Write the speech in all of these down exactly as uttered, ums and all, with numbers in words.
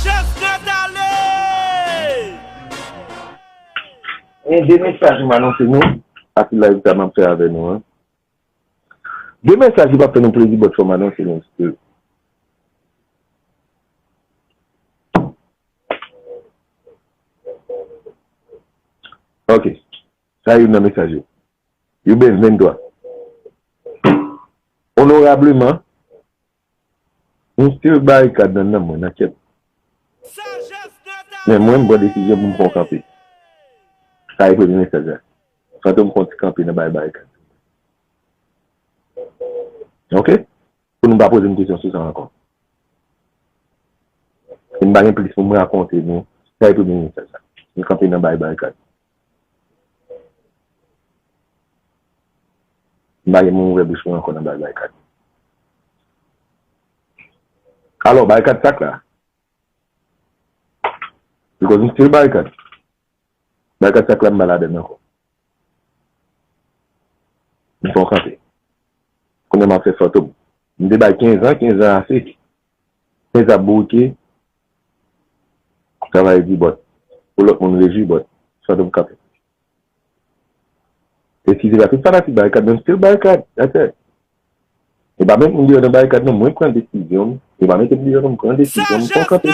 Chestnut ale! Gen de mesaj m anonse nou, ak live sa m ap fè avè nou an. De mesaj ki p ap fè nou plezi, but fò m anonse nou still. Ok. Sa youn nan mesaj yo. Yo ben venntwa. Onorableman, m still barikad nan nanm mwen, nan kè m. Men mwen, m pran desizyon pou m fè yon kanpe. Sa e premye mesaj la. Fantom fè yon ti kanpe nan bay barikad. Ok? Pou nou pa poze m kesyon sou sa ankò. E m pa gen plis pou m rakonte nou. Sa e premye mesaj la. M kanpe nan bay barikad. M pa gen moun ouvè bouch mwen ankò nan bay barikad. Alò, barikad sak la. Because m still barikad. Barikad sak la m pa ladann ankò. M fè yon kanpe. Kounye a m ap fè Fantom. M te bay kenz an, kenz an ase. Kenz an ap bouke. Travay di bòt. Pou lòt moun rejwi bòt. Fantom kanpe. Eskize pa tout fanatik barikad, men m still barikad. That's it. E pa menm moun deyò nan barikad non, mwen pran desizyon m. E pa mete m deyò non, m pran desizyon m, m pran kanpe.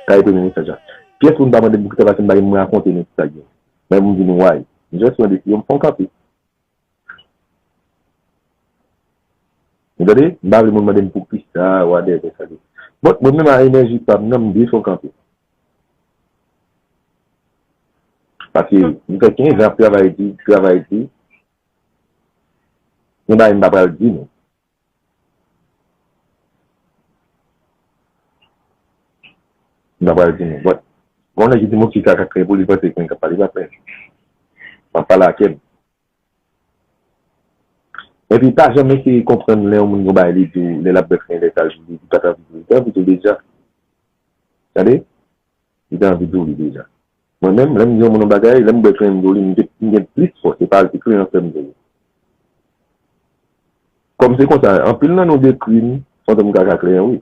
Sa e premye mesaj la. Pyès moun pa mande m poukisa, paske m pa gen moun rakonte nou sa gen. Men moun di nou why. M just pran desizyon m, fè yon kanpe. Ou tande? M pa vle moun mande m poukisa, whatever sa gen. But mwen menm a enèji pa m nan, m vle fè yon kanpe. Paske m fè kenz an ap travay di, travay di. Gen bagay m pa pral di nou. M pa pral di nou. But, gon nèg ki di m ki kaka kreye pou li panse ke mwen k ap pale pa pè. M ap pale ak kè m. Epi pa janm eseye konprann lè yon moun gon bagay li di w, lè l ap bèf men lè sa l di w, li pa t anvi di w, li te anvi di w deja. Tande? Li te anvi di w li deja. Mwen menm, lè m di yon moun yon bagay, lè m bèf men m di w li, m gen, m gen plis fòs, se pa l ki kreye ansanm de yo. Kòm se konsa, anpil nan nou dekri m, Fantom kaka klè, wi.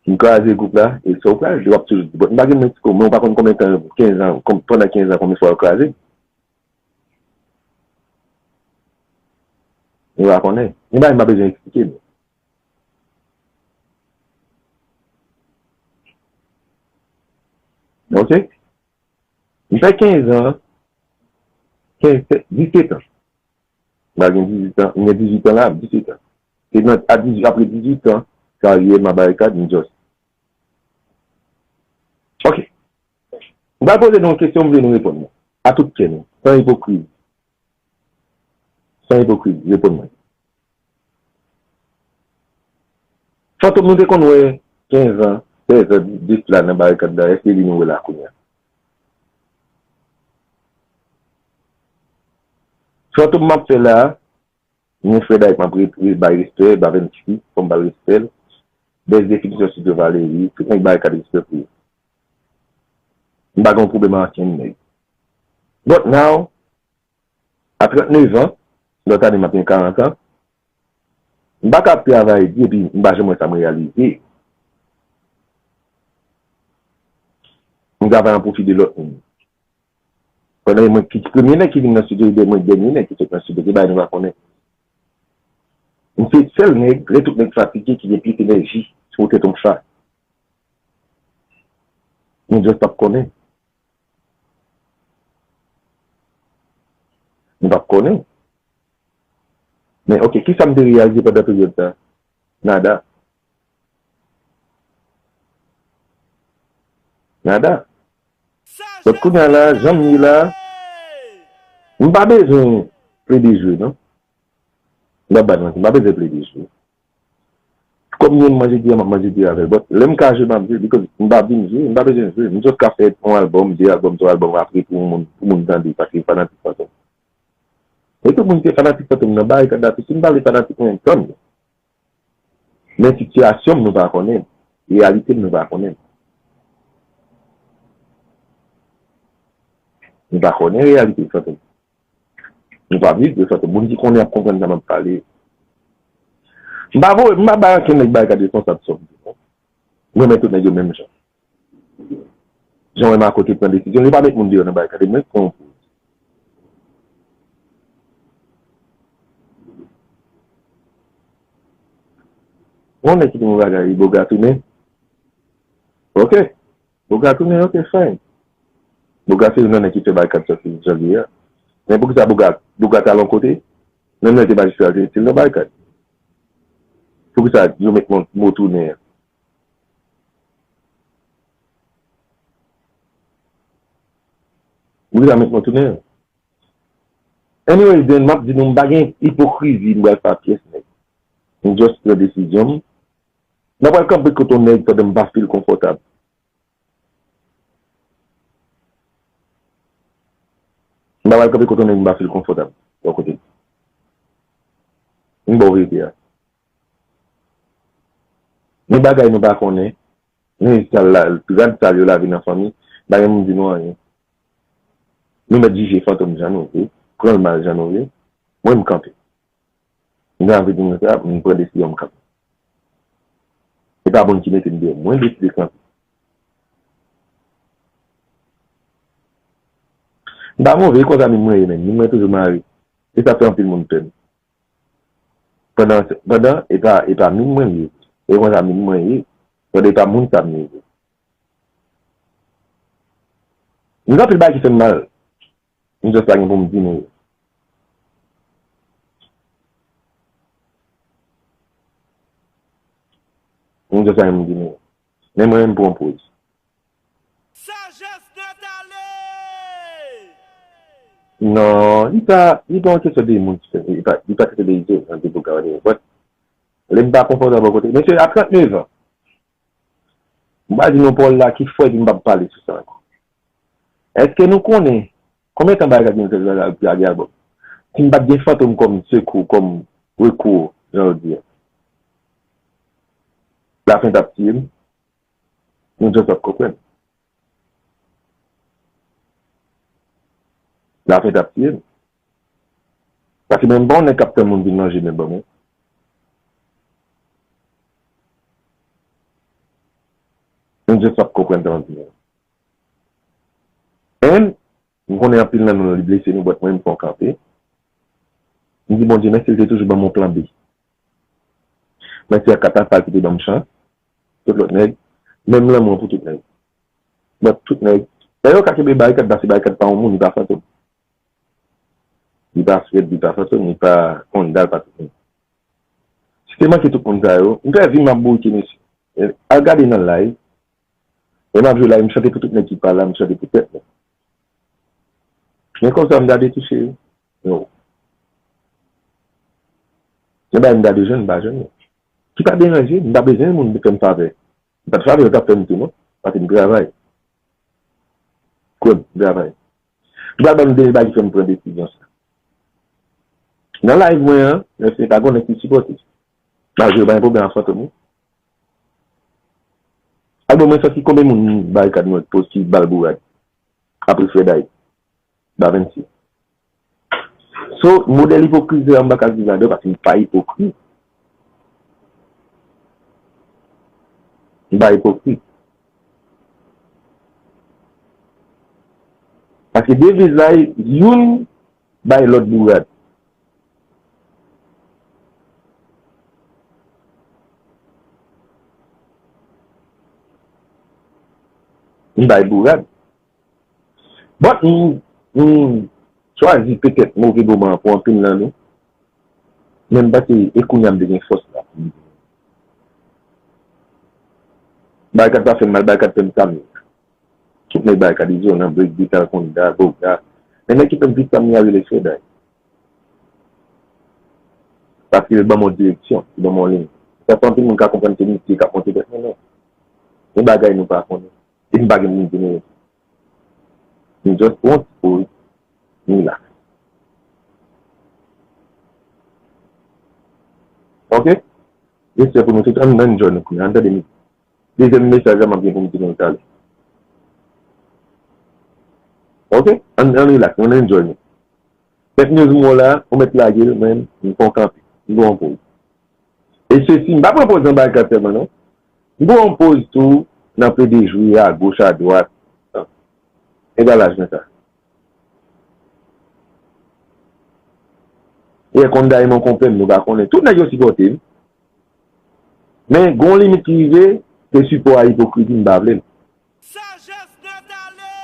M kraze gwoup la, e sa w pral di, w ap toujou di, but m pa gen Mexico, men w pa konn konbyen tan, kenz an, kon-, pandan kenz an, konbyen fwa yo kraze m. Ou pa konnen. Gen bagay m pa bezwen eksplike nou. Ok? M fè kenz an, kenz, disèt an. M pa gen dizuit an, m gen dizuit an la, dizuit an. Se nan, a dizuit, apre dizuit an, karyè m a barikad, m just. Ok. M pral poze nou yon kesyon, m vle nou reponn mwen. A tout kè nou, san ipokrizi. San ipokrizi, reponn mwen. Fantom nou te konn wè kenz an, sèz an, dis la nan barikad la, èske li nou wè la kounye a? Fantom m ap fè la, mwen frè Dayik m ap re-, re-, bay respè, Bavensky, fò m ba l respè l. Bèz definisyon Studio Valery, tout nèg barikad respè pou yo. M pa gen yon pwoblèm ak ankenn nèg. But now, a trannnev an, lòt ane m ap gen karant an, m pa ka ap travay di epi m pa janm wè sa m reyalize. M travay an pwofi de lòt moun. Pandan e mwen ki premye nèg ki vin nan estidyo, e mwen dènye nèg ki sot nan estidyo, se bagay nou pa konnen. M se sèl nèg, lè tout nèg fatige, ki gen plis enèji sou tèt yon chat. Nou just p ap konnen. Nou p ap konnen. Men, ok, kisa m te reyalize pandan peryòd sa? Nada. Nada. But kounye a la, jan m ye la, m pa bezwen plede jwe, non. M pa ba nou manti, m pa bezwen plede jwe. Kòm m manje diri a, m ap manje diri avè l. But lè m ka jwe, m ap jwe. Because m pa vin jwe, m pa bezwen jwe. M just ka fè yon album, de album, twa album apre pou moun, pou moun tande, paske fanatik Fantom. E tout moun ki fanatik Fantom nan, barikad la tou, si m pale fanatik mwen, tann. Men sitiyasyon m nou pa konnen. Reyalite m nou pa konnen. Nou pa konnen reyalite Fantom. Nou pa viv de Fantom. Moun ki konnen ap konprann sa m ap pale. M pa voye, m pa bay ankenn nèg Barikad responsab sa w di non. Mwen renmen tout nèg yo menm jan. Jan w wè Marco te pran desizyon, li pa met moun deyò nan Barikad, e mwen k pran yon poz. Yon nèg ki di yon bagay, Boga tounen. Ok. Boga tounen, ok, fine. Boga se youn nan nèg ki fè Barikad sòti jan l ye a. Men poukisa Boga, Boga t al yon kote? Menm lè l te majistra, l te, te nan Barikad. Poukisa yo met mo, mo tounen an? Poukisa met mo tounen an? Anyway, then, m ap di nou, m pa gen ipokrizi, m pral fè a pyès nèg. M just pran desizyon m. M pa pral kanpe kote yon nèg pandan m pa feel konfòtab. M pa pral kanpe kote yon nèg m pa feel konfòtab bò kote l. M ba w verite a. Gen bagay nou pa konnen, men sal la, rad sal yo lave nan fanmi, pa gen moun di nou anyen. Nou mèt jije Fantom jan nou vle, pran l mal jan nou vle. Mwen, m kanpe. M gen anvi di nou sa, m pran desizyon m kanpe. Se pa moun ki mete m deyò, mwen deside kanpe. M pa move, e konsa min mwen ye menm, min mwen toujou mare. Se sa fè anpil moun pè m. Pandan, pandan, e pa, e pa min mwen ye. E konsa min mwen ye. Pandan e pa moun sa m ye. M gen anpil bagay ki fè m mal. M just pa gen pou m di nou yo. M just pa gen pou m di nou yo. Men mwen menm m pran poz. Sajès nèt ale! Non, li pa, li pa yon kesyon de moun ki fè, li pa, li pa kesyon de izolan, de Boga, whatever. But, lè m pa konfòtab bò kote, mesye, a trannèf an, m pa di nou pawòl la ki fò epi m p ap pale sou sa ankò. Èske nou konnen konbyen tan Barikad vin fè lage albòm? Si m pa t gen Fantom kòm sekou, kòm rekou, jan yo di a, lafen t ap tiye m. Nou just ap konprann. Lafen t ap tiye m. Paske menm pa yon nèg k ap tann moun vin manje menm ban mwen. Nou just ap konprann sa m ap di nou. And, m konnen anpil nan nou li blese nou, but mwen m fè yon kanpe. M di Bondye mèsi, li te toujou ban m yon plan B. Mèsi a Katafal ki te ban m chans. Tout lòt nèg. Menm lanmou an pou tout nèg. But tout nèg. Lè yo ka kenbe Barikad, pase Barikad pa yon moun, li pa Fantom. Li pa Fred, li pa Fantom, li pa Honda, li pa tout moun. Si te manke tout moun sa yo, m fè vi m ap bourike, mesye. E, al gade nan live. E m ap jwe live, m chante pou tout nèg ki pa la, m chante pou tèt mwen. Men konsa m gade touche yo. Yo. Gen bagay m gade jwenn, m pa jwenn yo. Ki pa deranje, m pa bezwen moun fè m favè. M pa t favè yo t ap fè m tou non, paske m travay. Kwè m, m travay. M pral ban nou dènye bagay ki fè m pran desizyon sa. Nan live mwen an, men se pa gen nèg ki sipòte. Malgre yo pa gen pwoblèm ak Fantom wi. Albòm mwen sòti, konbyen moun Barikad mwen post ki ba l bourad? Apre Fred Hype. Ba Vency. So, modèl ipokrizi a, m pa ka viv ladan paske m pa ipokrit. M pa ipokrit. Paske deviz la, youn bay lòt bourad. M bay bourad. But m, m chwazi petèt move moman an pou anpil nan nou. Men m panse e kounye a m te gen fòs la. Barikad pa fè m mal, Barikad fè m sa m ye. Tout nèg Barikad, Izo nan break, Vital, Konda, Boga. Men nèg ki fè m vin sa m ye a rele Fred Hype. Paske li ban m yon direksyon, li ban m yon liy. Sa fè anpil moun ka konprann se misye k ap monte tèt mwen, non. Gen bagay nou pa konnen. E m pa gen moun pou nou rete. M just pran ti poz, m relax. Ok? Respè pou nou tout, ann, ann enjoy nou kounye a, ann tande mizik. Dezyèm mesaj la m ap gen pou m di nou talè. Ok? Ann, ann relax, ann enjoy nou. Bèt News mwen la, ou mèt lage l, men m fè yon kanpe. M pran yon poz. E sesi, m pa pran poz nan Barikad sèlman, non. M pran yon poz tou nan P D J, a goch, a dwat. Egal laj mwen sa. E konn Diamond konpè m, nou pa konnen. Tout nèg yo sipòte m. Men, gon limit ki rive, se sipò a ipokrit, m pa vle l. Sajès nèt ale!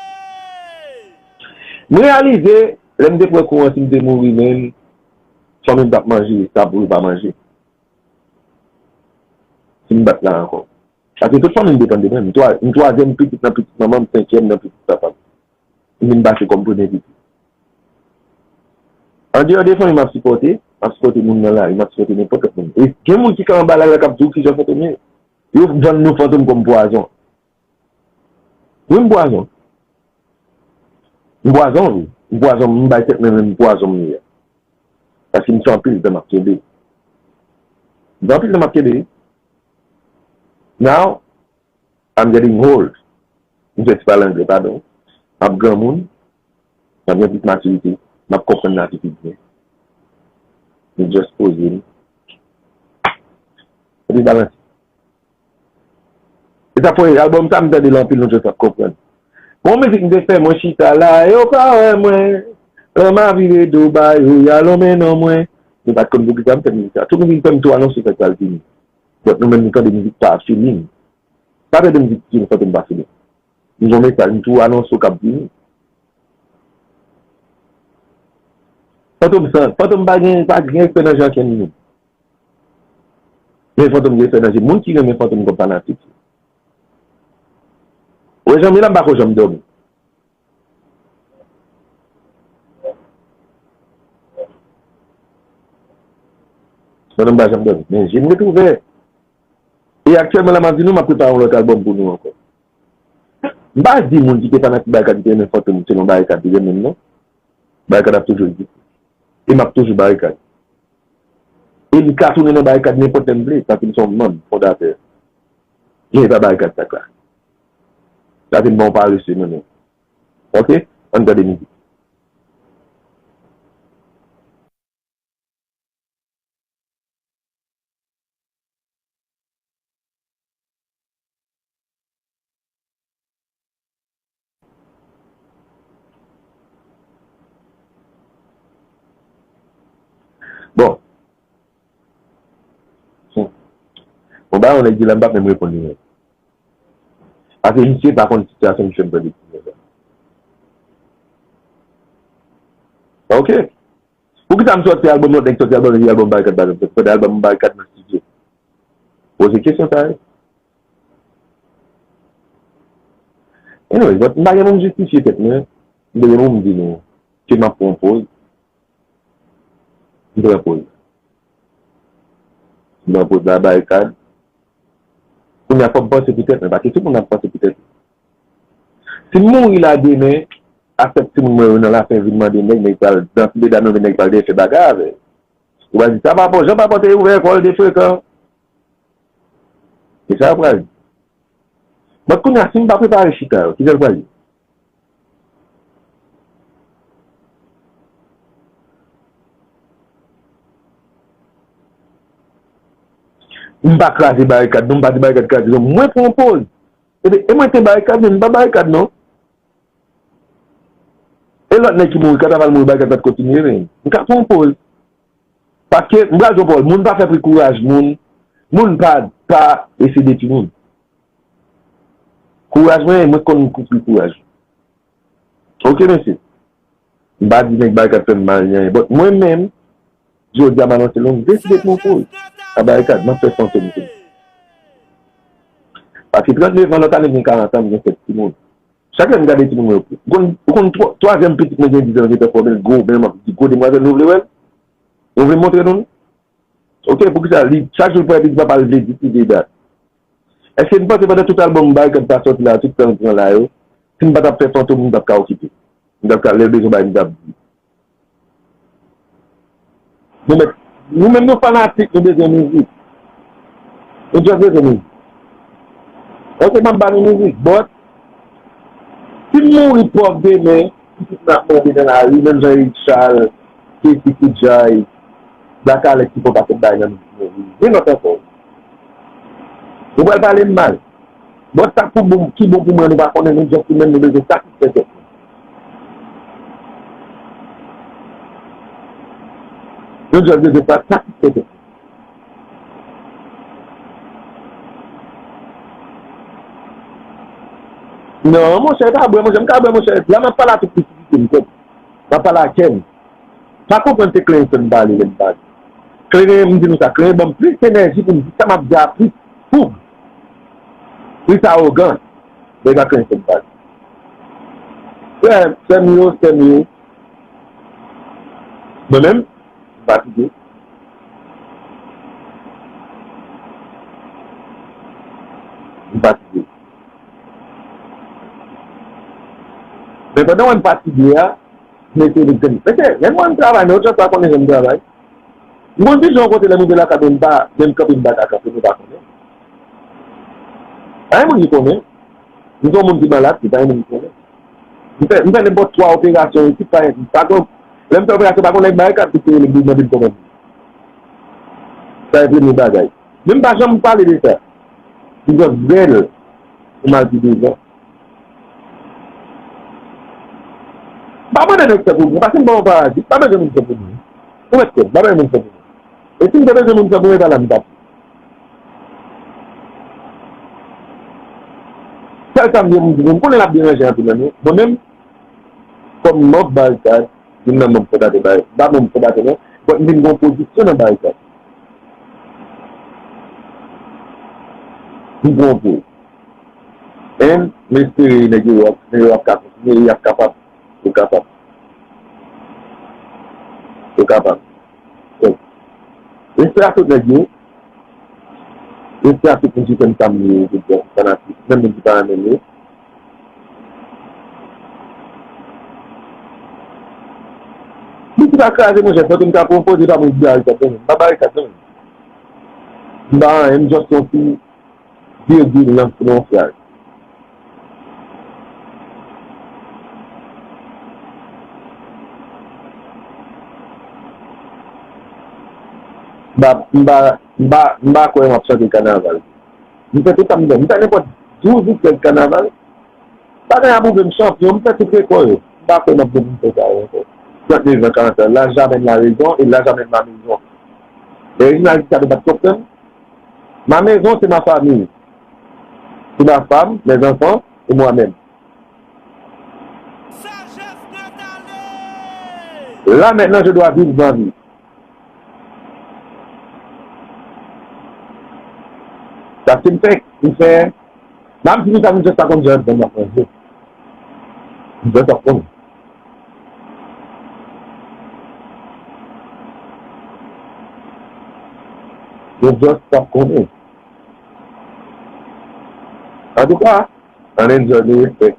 M reyalize, lè m te pran kou an, si m te mouri menm, fanmi m t ap manje, sa pou yo pa manje. Si m bat la ankò. Paske tout fanmi m depann de mwen. M twa-, m twazyèm pitit nan pitit manman m, senkyèm nan pitit papa m. M vin pase kòm premye pitit. Andeyò de fanmi m ap sipòte, m ap sipòte moun nan lari, m ap sipòte nenpòt lòt moun. E gen moun ki ka anba lari la k ap di w kijan fantom ye. Yo vann nou fantom kòm pwazon. Wi, m pwazon. M pwazon, wi. M pwazon, m bay tèt mwen menm pwazon m ye. Paske m fè anpil tan m ap kenbe. M fè anpil tan m ap kenbe, wi. Now, I'm getting old. M fè ti pale anglè, padon. M ap granmoun. M ap gen plis matirite. M ap konprann lavi pi byen. M just poze m. Epi balanse. E sa premye albòm sa m tande l anpil, nou just ap konprann. Bon, mizik m te fè, mwen chita la, yo pa wè mwen. Lè m a vire do ba yo, y a lonmen non mwen. Nou pa t konn poukisa m fè mizik sa. Tout moun vin fè m tou anonse sa k pral vini. But nou menm nou tande mizik pa feeling. Pa tande mizik ki gen fantom pa feeling. Nou gon mesaj, nou tou anonse w k ap vini. Fantom san, fantom pa gen, pa gen respè nan je ankenn moun. Men fantom gen respè nan je moun ki renmen fantom kòm fanatik. Ou wè jan m ye la, m pa ko janm dòmi. Fantom pa janm dòmi. Men je m ret ouvè. E aktyèlman la, m ap di nou, m ap prepare yon lòt albòm pou nou ankò. M pa di moun ki te fanatik Barikad, ki te renmen fantom, se yon Barikad li renmen m, non. Barikad ap toujou egziste. E m ap toujou Barikad. E m ka tounen nan Barikad nenpòt lè m vle, paske m se yon manm fondatè. Men e pa Barikad sa k la. Sa se m pa yon parese, non, non. Ok? Ann tande mizik. Bon. Hmm. Bon, ba yon nèg di la, m p ap menm reponn li menm. Paske misye pa konn sitiyasyon misye ap pran depi sa. Ok. Poukisa m sòti albòm, lòt nèg sòti albòm, epi albòm Barikad pa janm sòti? Pandan albòm Barikad nan estidyo. Poze kesyon sa yo. Anyway, but m pa gen pou m jistifye tèt mwen. M te gen pou m di nou ke m ap pran poz. M pran poz. M pran poz la, Barikad. Kounye a, fò m panse pou tèt mwen, paske tout moun ap panse pou tèt li. Si m mouri la demen, a sèt timoun mwen yo nan lafen vin mande nèg, nèg pral danse medam yo, men nèg pral dèyè fè bagay avè l. Ou va di, sa pa bon, jan pa bon te ouvè kò l de frekan. E sa yo pral di. But kounye a, si m pa prepare chita yo, kijan l pral ye? M pa kraze Barikad, non, m pa di Barikad kraze, non. Mwen pran poz. Epi, e mwen te Barikad, men m pa Barikad, non. E lòt nèg ki mouri, kanta pral mouri, Barikad pa t kontinye, men. M ka pran poz. Paske, m pral di w pawòl, moun pa fè pri kouraj moun, moun pa, pa eseye detwi moun. Kouraj mwen, mwen konn pri kouraj. Ok, mesye. M pa di nèg Barikad fè m mal, ni anyen. But mwen menm, jodi a m anonse nou, m deside pran poz. A Barikad, m ap fè fantom tou. Paske trannnev an, lòt ane m gen karant an, m gen sèt timoun. Chak lè m gade timoun mwen yo, ou konn, ou konn twa-, twazyèm pitit mwen gen diz an, gentan fòme l gwo, men m ap di, gwo demwazèl, nou vle wè l? Nou vle m montre nou l? Ok, poukisa li, chak jou l pran epi di papa l vle di ki vye dat? Èske n panse pandan tout albòm Barikad pa sòti la, tout tan l pran la yo, si m pa t ap fè fantom, m t ap ka okipe? M t ap ka, lè l bezwen bay, m t ap di. Nou mèt, nou menm nou fanatik, nou bezwen mizik. Nou just bezwen mizik. Ok, m ap ba nou mizik, but si m mouri pòv demen, pitit mwen ap mande nan lari, menm jan Eric Charles, Kessy Koudjay, Black Alex ki fè yon pakèt bagay nan mizik mwen. Vin lòt ankò. Nou pral pale m mal. Bon, sa pou bon, ki bon pou mwen, nou pa konnen, nou just human, nou bezwen satisfè tèt nou. Nou just bezwen sa satisfè tèt nou. Non, monchè, pa bwè, monchè, m ka bwè, monchè. La, m ap pale a tout pitit m, m ap pale a kè m. Pa konprann se Clenson m pale lè m pale. Clenson, m di nou sa, Clenson ban m plis enèji pou m di sa m ap di a plis foug, plis awogan. Nèg la Clenson m pale. Frè, sè m yo, sè m yo. Mwen menm, m fatige. M fatige. Men pandan w wè m fatige a, m eseye vin grenn. Mesye, lè m wè m travay, men ou just pa konnen jan m travay. M konn di jan kote lè m rive lakay mwen, m pa menm kanpe, m pa ka kanpe, nou pa konnen. Pa gen moun ki konnen. M se yon moun ki malad, men pa gen moun ki konnen. M fè, m fè nenpòt twa operasyon isit, pa, pa gon, lè m fè operasyon, pa gon nèg Barikad ki te rele m pou mande m kòman m ye. Sa se premye bagay. Men m pa janm pale de sa. M just bèl pou m al pi devan. M pa mande nèg fè pou mwen, paske m pa yon parazit, m pa bezwen moun fè pou mwen. Ou mèt kwè m, m pa bezwen moun fè pou mwen. E si m te bezwen moun fè pou mwen, e pa la m t ap ye. Sèl sa m gen pou m di nou, m konnen l ap deranje anpil nan nou. Mwen menm, kòm manm Barikad, youn nan manm fondatè Barikad, m pa manm fondatè non, but m vin gen yon pozisyon nan Barikad. M pran pou. And m espere nèg yo ap, nèg yo ap ka kontinye, y ap kapab, yo kapab. Yo kapab. Respè a tout nèg yo. Respè a tout moun ki fè m sa m ye, tout bon fanatik, menm moun ki pa renmen m yo. Li ki pa kraze, monchè, fòk m ka pran poze pa mwen di Barikad, non, m pa Barikad, non. M pa anyen, m just yon ti virgil nan, nan yon fraz. M pa, m pa, m pa, m pa kwè m ap chante kanaval. M fè tout sa m vle. M fè nenpòt douz ou trèz kanaval. Pa gen a pwouve m chanpyon, m fè tout rekò yo. M pa kwè m ap gen pou m fè sa yo ankò. Trannde zan, karant zan, l'âge amène la raison et l'âge amène la maison. E Reginald Gustave pa t konprann. Ma maison, c'est ma famille. C'est ma femme, mes enfants et moi-même. Là, maintenant, je dois vivre ma vie. Sa se m fè, m fè, m ap di nou sa, m just pa konn jan m ap manje. M just ap konn. M just ap konnen. Antouka, ann enjoy, nou respè.